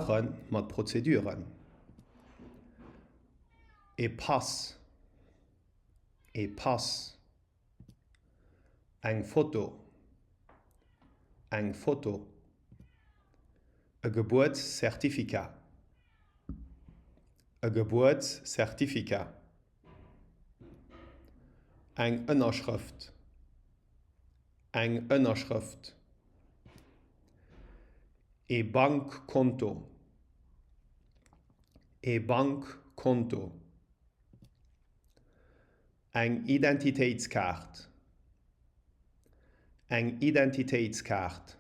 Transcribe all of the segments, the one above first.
brauche mer d'Prozeduren. E Pass. E Pass. Eng Foto. Eng Foto. E Gebuertscertificat. E Gebuertscertificat. Eng Ënnerschrëft. Eng Ënnerschrëft. E Bankkonto. E Bankkonto. Eng Identitéitskaart. Eng Identitéitskaart.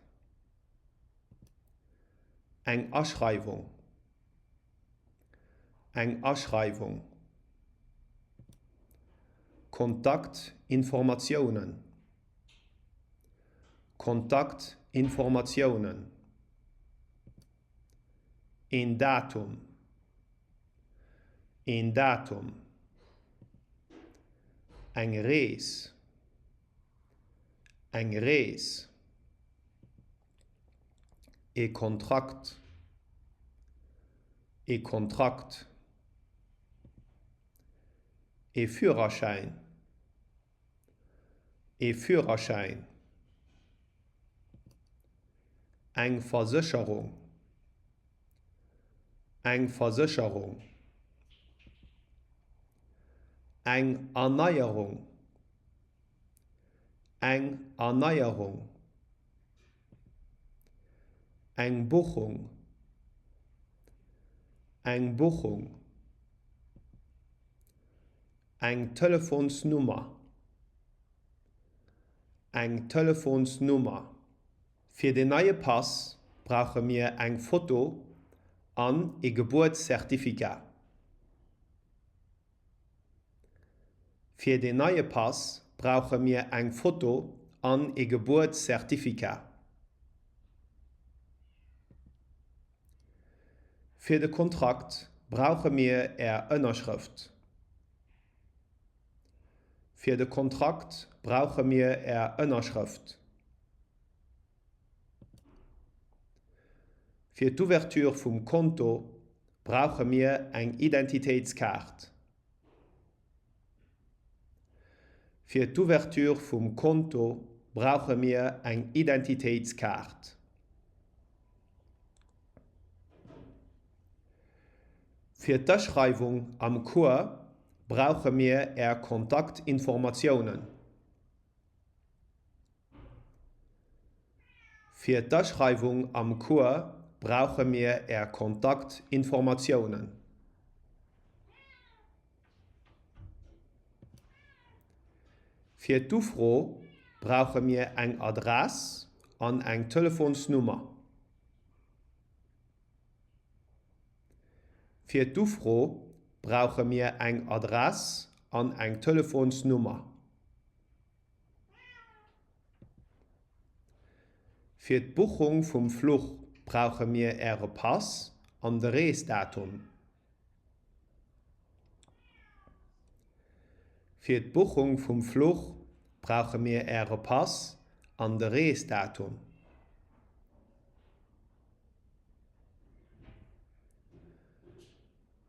Eng Aschreiwung. Eng Aschreiwung. Kontaktinformatiounen. Kontaktinformatiounen. Een Datum. Een Datum. Eng Rees. Eng Rees. E Kontrakt. E Kontrakt. E Führerschäin. E Führerschäin. Eng Versécherung. Eng Versécherung. Eng Erneierung. Eng Erneierung. Eng Buchung. Eng Buchung. Eng Telefonsnummer. Eng Telefonsnummer. Fir den neie Pass brauche mir eng Foto an e Gebuertscertificat. Fir den neie Pass brauche mir eng Foto an e Gebuertscertificat. Fir de Kontrakt brauche mir Är Ënnerschrëft. Fir de Kontrakt brauche mir Är Ënnerschrëft. Fir d'Ouverture vum Konto brauche mir eng Identitéitskaart. Fir d'Ouverture vum Konto brauche mir eng Identitéitskaart. Fir d'Aschreiwung am Cours brauche mir Är Kontaktinformatiounen. Fir d'Aschreiwung am Cours brauche mir Är Kontaktinformatiounen. Fir d'Ufro brauche mir eng Adress an eng Telefonsnummer. Fir d'Ufro brauche mir eng Adress an eng Telefonsnummer. Fir d'Buchung vum Fluch brauche mir Äre Pass an de Reesdatum. Fir d'Buchung vum Fluch brauche mir Äre Pass an de Reesdatum.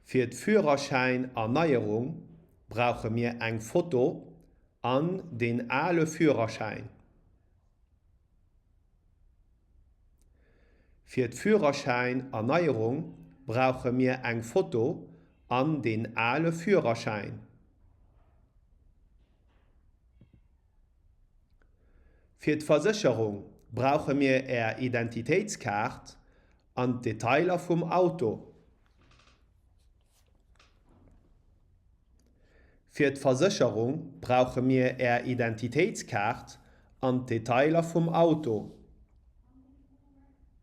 Fir d'Führerschäin-Erneierung brauche mir eng Foto an deen ale Führerschäin. Fir d'Führerschäin-Erneierung brauche mir eng Foto an deen ale Führerschäin. Fir d'Versécherung brauche mir Är Identitéitskaart an d'Detailer vum Auto. Fir d'Versécherung brauche mir Är Identitéitskaart an d'Detailer vum Auto.